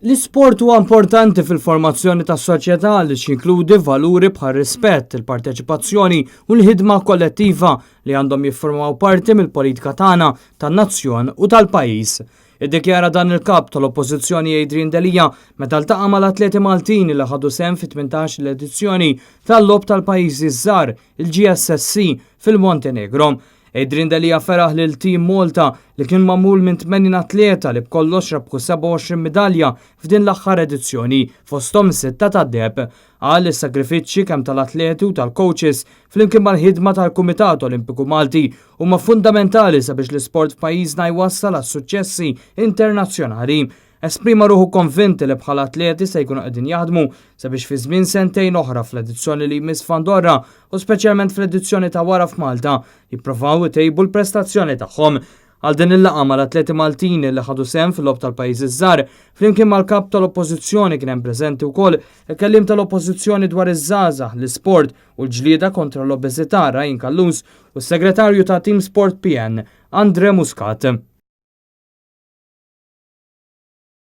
L-isport huwa importanti fil-formazzjoni tas-soċjetà għaliex jinkludi valuri bħar-rispett, il-parteċipazzjoni u l-ħidma kollettiva li għandhom jiffurmaw parti mill-politika tagħna, tan-nazzjon u tal-pajjiż. Iddikjara dan il-Kap tal-Oppożizzjoni Adrian Delia meta ltaqa' mal-atleti Maltin li ħadu sehem fit-18-il edizzjoni tal-Logħob tal-Pajjiżi ż-Żgħar, il-GSSC, fil-Montenegro. Adrian Delia feraħ lil Team Malta li kien magħmul minn 80 atleta li b'kollox rebħu 27 midalja f'din l-aħħar edizzjoni, fosthom sitta tad-deheb. Qal li s-sagrifiċċji kemm tal-atleti u tal-coaches flimkien mal-ħidma tal-Kumitat Olimpiku Malti huma fundamentali sabiex l-isport f'pajjiżna jwassal għas-suċċessi internazzjonali. Esprima ruħu konvint li bħala atleti se jkunu qegħdin jaħdmu sabiex fi żmien sentejn oħra fl-edizzjoni li jmiss f'Andorra u speċjalment fl-edizzjoni ta' wara f'Malta jipprovaw itejbu l-prestazzjoni tagħhom. Għal din il-laqgħa mal-atleti Maltin li ħadu sehem fil-Logħob tal-Pajjiżi ż-Żgħar, flimkien mal-Kap tal-Oppożizzjoni kien hemm preżenti wkoll il-Kelliem tal-Oppożizzjoni dwar iż-żgħażagħ, l-isport u l-ġlieda kontra l-obeżità Ryan Callus u s-Segretarju ta' Team Sport PN, Andre Muscat.